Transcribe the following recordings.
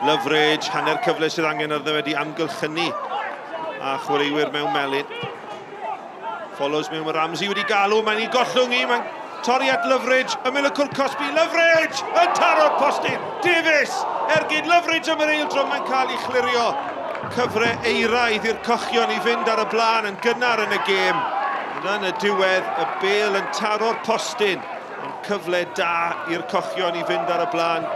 Loveridge, hanner cyfle sydd angen arno wedi amgylchynu a chwaraewyr mewn melyn. Follows mewn, mae Ramsey wedi galw, mae'n ei gollwng i, mae'n torri at Loveridge, ymyl y cwrt cosbi, Loveridge yn taro'r postyn, Davies, ergyd Loveridge am yr eildro, mae'n cael ei chlirio. Cyfre eiraidd i'r cochion i fynd ar y blaen yn gynnar yn y gêm. Ond yn y diwedd, y bel yn taro'r postyn, ond cyfle da i'r cochion i fynd ar y blaen.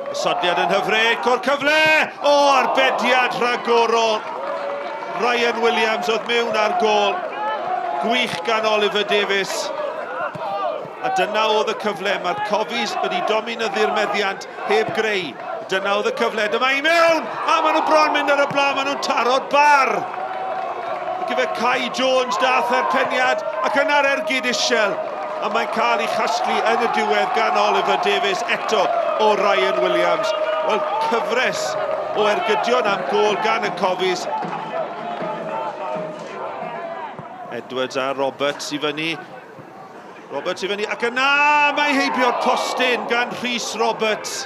Ysodiad yn hyfryd, o'r cyfle! O, arbediad rhagorol! Ryan Williams oedd mewn ar gôl. Gwych gan Oliver Davies. A dyna oedd y cyfle. Mae'r Cofis wedi dominyddu'r meddiant heb greu. Dyna oedd y cyfle. Dyma i mewn! A maen nhw bron mynd ar y blaen. Maen nhw'n taro'r bar. Ac efe Kai Jones dath er peniad ac yna'r ergyd isel. A mae'n cael ei chasglu yn y diwedd gan Oliver Davies eto o Ryan Williams. Wel, cyfres o ergydion am gôl gan y Cofis. Edwards a Roberts i fyny. Roberts i fyny, ac yna mae heibio'r postyn gan Rhys Roberts.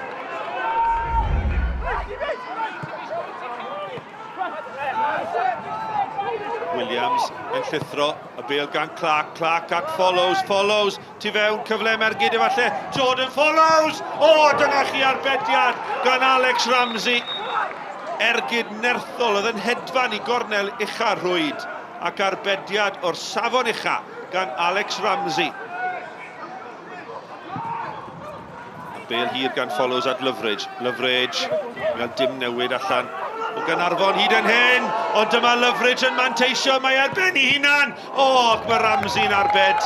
Williams yn llithro, y bel gan Clark, Clark at Follows, Follows, tu fewn, cyfle mergyd efallai, Jordan Follows! O, dyna chi arbediad gan Alex Ramsey. Ergyd nerthol oedd yn hedfan i gornel ucha'r rhwyd ac arbediad o'r safon ucha gan Alex Ramsey. A bel hir gan Follows at Loveridge. Loveridge, gael dim newid allan o Gaernarfon hyd yn hyn, ond dyma Loveridge yn manteisio, mae ar ben ei hunan! O, ac mae Ramsey'n arbed.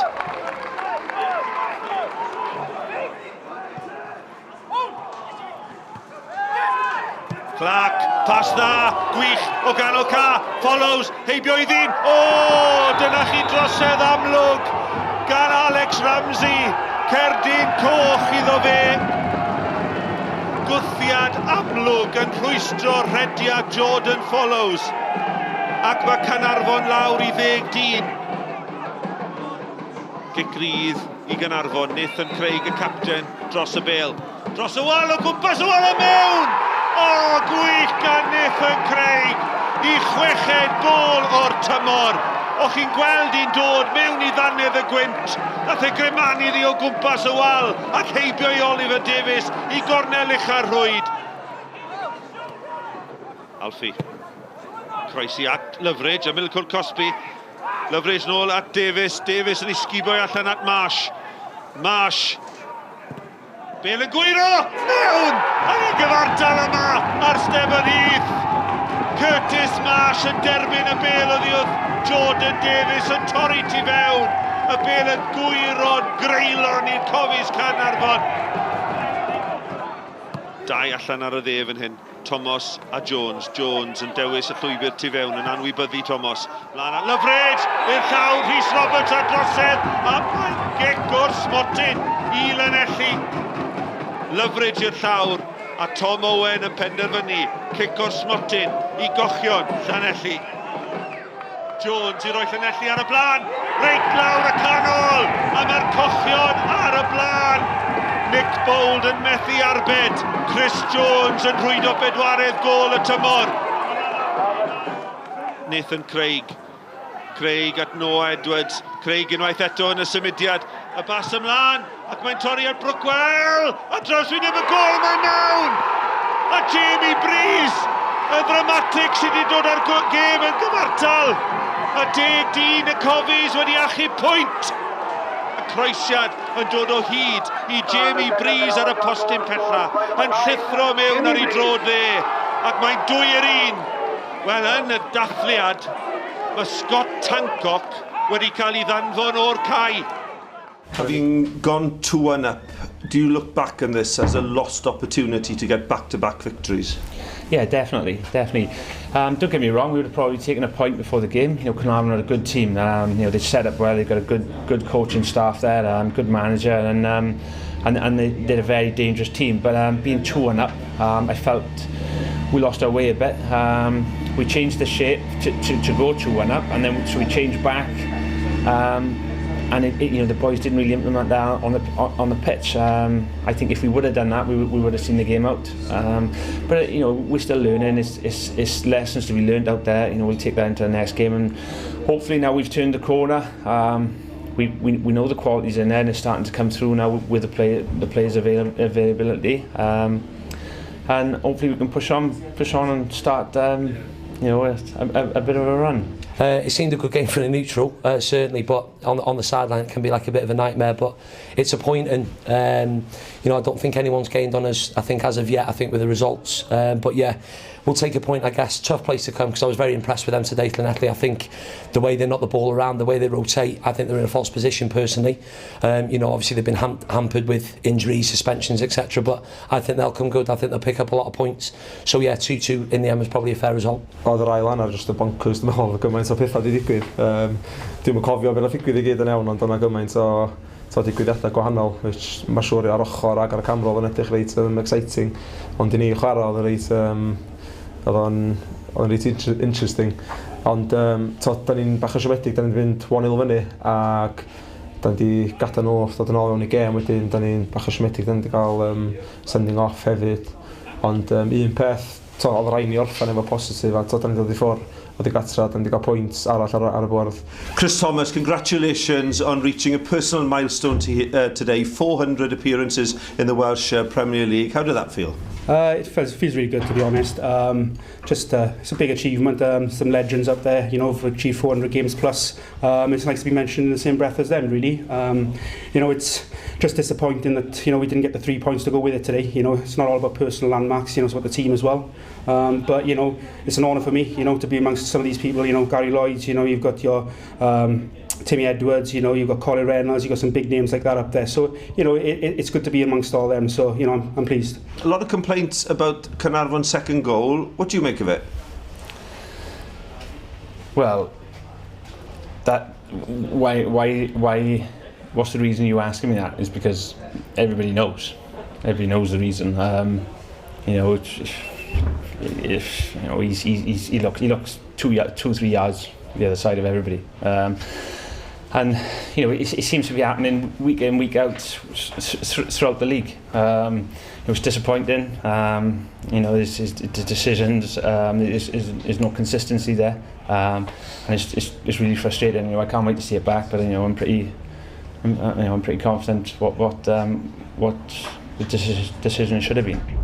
Clark, pas dda, gwych o ganol ca, Follows, heibio i ddyn, o, dyna chi drosedd amlwg gan Alex Ramsey, cerdyn coch iddo fe. Gwthiad amlwg yn rhwystro rhediad Jordan Follows, ac mae Caernarfon lawr i ddeg dyn. Gic rydd i Gaernarfon, Nathan Craig y capten dros y bêl. Dros y wal, o gwmpas y wal a mewn! O, gwych gan Nathan Craig i chweched gôl o'r tymor. O chi'n gweld hi'n dod mewn i ddannedd y gwynt. Nath e gremanu iddi o gwmpas y wal ac heibio i Oliver Davies i gornel ucha'r rhwyd. Alfie. Croesi at Loveridge, ymyl cwrt cosbi. Loveridge nôl at Davies, Davies yn ei sgubo allan at Marsh. Marsh. Bale yn gwyro! Mewn! Yn ei gyfartal yma ar Stephen Heath. Curtis Marsh yn derbyn y bel oddi wrth Jordan Davies yn torri tu fewn. Y bel yn gwyro'n greulon i'r Cofis Caernarfon. Dau allan ar y dde fan hyn. Tomos a Jones. Jones yn dewis y llwybr tu fewn yn anwybyddu Tomos. Mlaen at Loveridge, i'r llaw, Rhys Roberts ar drosedd, a mae'n gic o'r smotyn i Lanelli. Loveridge i'r llawr, a Tom Owen yn penderfynu cic o'r smotyn i gochion Llanelli. Jones i roi Llanelli ar y blaen, reit lawr y canol, a mae'r cochion ar y blaen. Nick Bold yn methu arbed, Chris Jones yn rhwydo bedwaredd gôl y tymor. Nathan Craig. Craig at Noah Edwards. Craig unwaith eto yn y symudiad. Y bas ymlaen, ac mae'n torri ar Brookwell! A draws wyneb y gôl, mae'n mewn! A Jamie Breeze, y ddramatig sydd wedi dod â'r gêm yn gyfartal. A deg dyn y Cofis wedi achub pwynt. Y croesiad yn dod o hyd i Jamie Breeze ar y postyn pella, yn llithro mewn ar ei drod dde, ac mae'n 2-1. Wel, yn y dathliad, mae Scott Tancock wedi cael ei ddanfon o'r cae. Having gone 2-1 up, do you look back on this as a lost opportunity to get back-to-back victories? Yeah, definitely, definitely. Don't get me wrong, we would have probably taken a point before the game. You know, Caernarfon are a good team. You know, they set up well. They've got a good, good coaching staff there, good manager, and and and they, they're a very dangerous team. But being 2-1 up, I felt we lost our way a bit. We changed the shape to, to, to go 2-1 up, and then so we changed back. And it, you know the boys didn't really implement that on the pitch. I think if we would have done that, we would have seen the game out. But you know we're still learning. It's lessons to be learned out there. You know we'll take that into the next game, and hopefully now we've turned the corner. We know the quality's in there, and it's starting to come through now with the players' availability. And hopefully we can push on and start a bit of a run. It seemed a good game for the neutral, certainly, but on the sideline it can be like a bit of a nightmare. But it's a point, and I don't think anyone's gained on us, I think, as of yet, I think, with the results. But yeah, we'll take a point, I guess. Tough place to come, because I was very impressed with them today, Llanelli. I think the way they knock the ball around, the way they rotate, I think they're in a false position personally. Obviously they've been hampered with injuries, suspensions, etc. But I think they'll come good. I think they'll pick up a lot of points. So yeah, 2-2 in the end was probably a fair result. Oedd yr ail hanner just y bonkers, dwi'n meddwl, gymaint o pethau wedi digwydd. Dwi'm yn cofio beth nath ddigwydd i gyd yn iawn, ond o'na gymaint o to, digwyddiadau gwahanol, which mae'n siŵr ar ochr ac ar y camera oedd yn edrych reit exciting. Ond i ni chwarae oedd yn reit, oedd o'n reit interesting. Ond to, da ni'n bach o siomedig, da ni'n fynd 1-0 fyny ac da ni wedi gadael nhw dod yn ôl mewn i gêm wedyn, da ni'n bach o siomedig, da ni wedi cael sending off hefyd. Ond un peth, to, oedd rhaid ni orffen efo positif a to, da ni'n dod i ffwrdd oddi gatra, da ni wedi cael pwynt arall ar y bwrdd. Chris Thomas, congratulations on reaching a personal milestone today, 400 appearances in the Welsh Premier League. How did that feel? It feels really good, to be honest. Just it's a big achievement. Some legends up there have achieved 400 games plus. It's nice to be mentioned in the same breath as them, really. It's just disappointing that we didn't get the 3 points to go with it today. It's not all about personal landmarks. It's about the team as well. But it's an honour for me to be amongst some of these people. Gary Lloyd. You've got your Timmy Edwards, you've got Colin Reynolds, you've got some big names like that up there. So it's good to be amongst all them. So I'm pleased. A lot of complaints about Caernarfon's second goal. What do you make of it? Well, that why what's the reason you asking me that is because everybody knows. Everybody knows the reason. If you know he's, he looks 2, 3 yards the other side of everybody. And it seems to be happening week in, week out throughout the league. It was disappointing. There's the decisions. There's no consistency there, and it's really frustrating. I can't wait to see it back. But I'm pretty confident what the decision should have been.